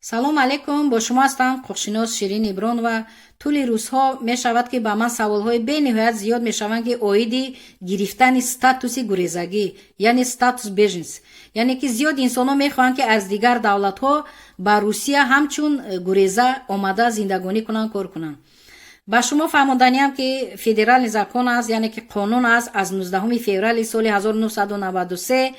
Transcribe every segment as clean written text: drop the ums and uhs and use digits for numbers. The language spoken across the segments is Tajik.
Салом алейкум, бо шумо ҳастам ҳуқуқшинос Ширин Ибронова. Тӯли рӯзҳо мешавад, ки ба ман саволҳои бениҳоят зиёд мешаванд, ки оиди гирифтани статуси гурезагӣ, яъне статус беженец, яъне ки зиёд инсонҳо мехоҳанд, ки аз дигар давлатҳо ба Русия ҳамчун гуреза омада зиндагонӣ кунанд, кор кунанд. Ба шумо фаҳмонданиам, ки федеральный закон аст, яъне ки қонун аст аз 19 феврали соли 1993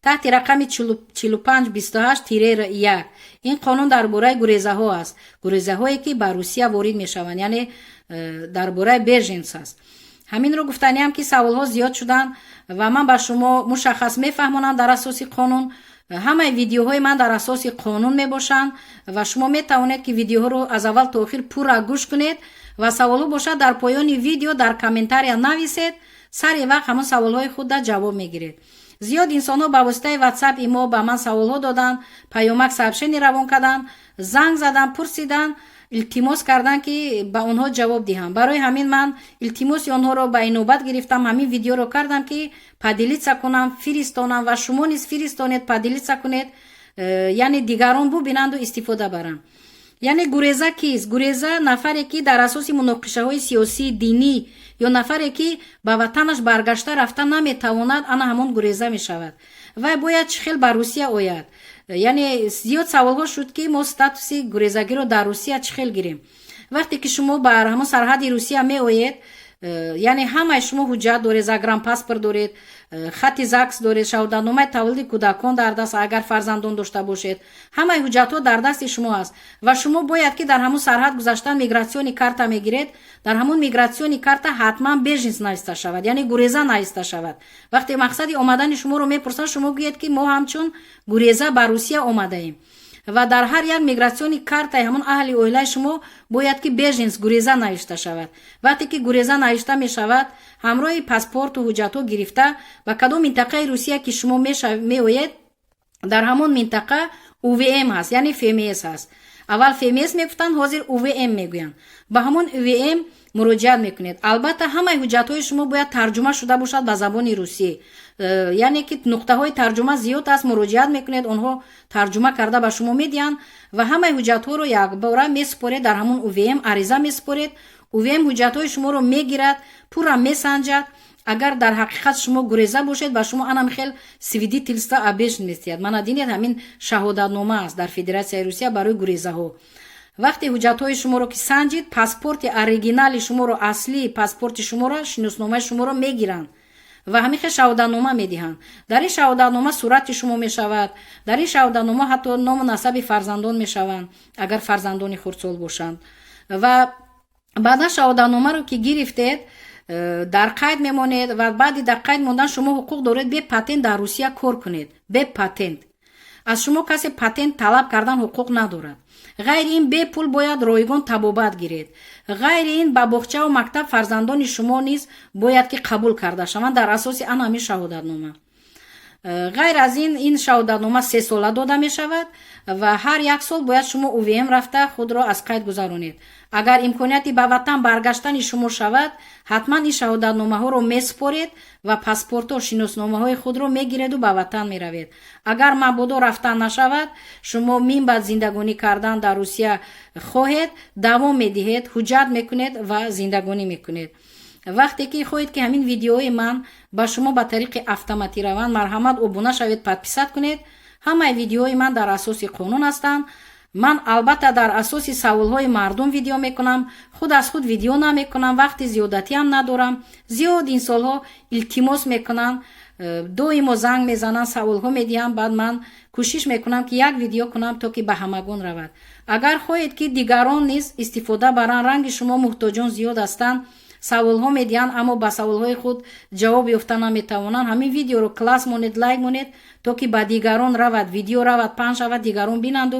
таҳти рақами 4528-1. Ин қонун дар бораи гурезаҳо аст, гурезаҳое, ки ба Русия ворид мешаванд, яъне дар бораи беженец аст. Ҳаминро гуфтаниам, ки саволҳо зиёд шуданд ва ман ба шумо мушаххас мефаҳмонам. Дар асоси қонун ҳамаи видеоҳои ман дар асоси қонун мебошанд ва шумо метавонед, ки видеоҳоро аз аввал то охир пурра гӯш кунед ва саволҳо бошад, дар поёни видео дар комментария нависед, сари вақт ҳамон саволҳои худда ҷавоб мегиред. Зиёд инсонҳо ба воситаи WhatsApp, имо ба ман саволҳо доданд, паёмак, сообщение равон карданд, занг заданд, пурсиданд, илтимос карданд, ки ба онҳо ҷавоб диҳам. Барои ҳамин ман илтимоси онҳоро ба инобат гирифтам, ҳамин видеоро кардам, ки поделиться кунам, фиристонам ва шумо низ фиристонед, поделиться кунед, яъне дигарон бубинанду истифода баранд. Яъне гуреза кист? Гуреза нафаре, ки дар асоси муноқишаҳои сиёсӣ, динӣ ё нафаре, ки ба ватанаш баргашта рафта наметавонад, ана ҳамон гуреза мешавад. Вай бояд чӣ хел ба Русия ояд? Яъне зиёд саволҳо шуд, ки мо статуси гурезагиро дар Русия чӣ хел гирем? Вақте ки шумо ба ҳамон сарҳади Русия меоед, яъне ҳамаи шумо ҳуҷҷат доред, загранпаспорт доред, хати ЗАГС доред, шаҳодатномаи таваллуди кӯдакон дар даст, агар фарзандон дошта бошед, ҳамаи ҳуҷҷатҳо дар дасти шумо аст ва шумо бояд, ки дар ҳамон сарҳад гузаштан миграционный карта мегиред. Дар ҳамон миграционный карта ҳатман беженец нависта шавад, яъне гуреза нависта шавад. Вақте мақсади омадани шуморо мепурсанд, шумо гӯед, ки мо ҳамчун гуреза ба Русия омадаем. Ва дар ҳар як миграционный картаи ҳамон аҳли оилаи шумо бояд, ки беженец, гуреза навишта шавад. Вақте ки гуреза навишта мешавад, ҳамроҳи паспорту ҳуҷҷатҳо гирифта, ба кадом минтақаи Русия ки шумо меоед, дар ҳамон минтақа УВМ ҳаст, яъне ФМС ҳаст. Аввал ФМС мегуфтанд, ҳозир УВМ мегӯянд. Ба ҳамон УВМ муроҷиат мекунед. Албатта, ҳамаи ҳуҷҷатҳои шумо бояд тарҷума шуда бошад ба забони русӣ, яъне ки нуқтаҳои тарҷума зиёд аст. Муроҷиат мекунед, онҳо тарҷума карда ба шумо медиҳанд ва ҳамаи ҳуҷҷатҳоро якбора месупоред. Дар ҳамон УВМ ариза месупоред. УВМ ҳуҷҷатҳои шуморо мегирад, пурра месанҷад. Агар дар ҳақиқат шумо гуреза бошед, ба шумо анам хел свидетельство о беженстве медиҳад. Мана динед, ҳамин шаҳодатнома аст дар Федератсияи Русия барои гурезаҳо. Вақте ҳуҷҷатҳои шуморо ки санҷид, паспорти оригинали шуморо, аслии паспорти шуморо, шиносномаи шуморо мегиранд ва ҳамин хел шаҳодатнома медиҳанд. Дар ин шаҳодатнома сурати шумо мешавад, дар ин шаҳодатнома ҳатто ному насаби фарзандон мешаванд, агар фарзандони хурдсол бошанд. Ва баъдан шаҳодатномаро ки гирифтед, дар қайд мемонед ва баъди дар қайд мондан шумо ҳуқуқ доред бе патент дар Русия кор кунед. Бе патент аз шумо касе патент талаб кардан ҳуқуқ надорад. Ғайри ин, бепул бояд ройгон табобат гиред. Ғайри ин, ба боғчаву мактаб фарзандони шумо низ бояд, ки қабул карда шаванд дар асоси ан ҳамин шаҳодатнома. Ғайр аз ин, ин шаҳодатнома 3 сола дода мешавад ва ҳар як сол бояд шумо УВМ рафта худро аз қайд гузаронед. Агар имконияти ба ватан баргаштани шумо шавад, ҳатман ин шаҳодатномаҳоро месупоред ва паспортҳо, шиносномаҳои худро мегиреду ба ватан меравед. Агар мабодо рафтан нашавад, шумо минбаъд зиндагонӣ кардан дар Русия хоҳед, давом медиҳед, ҳуҷҷат мекунед ва зиндагонӣ мекунед. Вақте ки хоҳед, ки ҳамин видеои ман ба шумо ба тариқи автоматӣ раванд, марҳамат, обуна шавед, подписать кунед. Ҳамаи видеоҳои ман дар асоси қонун ҳастанд. Ман албатта дар асоси саволҳои мардум видео мекунам, худ аз худ видео намекунам, вақти зиёдатиам надорам. Зиёд инсонҳо илтимос мекунанд, доимо занг мезананд, саволҳо медиҳанд. Баъд ман кӯшиш мекунам, ки як видео кунам, то ки ба ҳамагон равад. Агар хоҳед, ки дигарон низ истифода баранд, ранги шумо муҳтоҷон зиёд ҳастанд, саволҳо медиҳанд, аммо ба саволҳои худ ҷавоб ёфта наметавонанд, ҳамин видеоро класс монед, лайк монед, то ки ба дигарон равад, видео равад, паҳн шавад, дигарон бинанду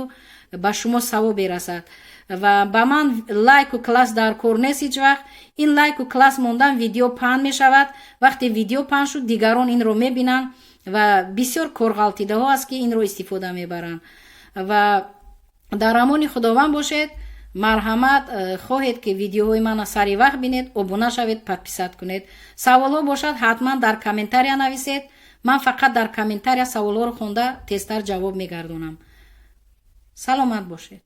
ба шумо савоб берасад. Ва ба ман лайку класс дар кор нест ҳеҷ вақт. Ин лайку класс мондан, видео паҳн мешавад. Вақте видео паҳн шуд, дигарон инро мебинанд ва бисёр корғалтидаҳо аст, ки инро истифода мебаранд. Ва дар амони Худованд бошед. Марҳамат, хоҳед, ки видеоҳои мана сари вақт бинед, обуна шавед, подписать кунед. Саволҳо бошад, ҳатман дар комментария нависед. Ман фақат дар комментария саволҳоро хонда, тезтар ҷавоб мегардонам. Саломат бошед.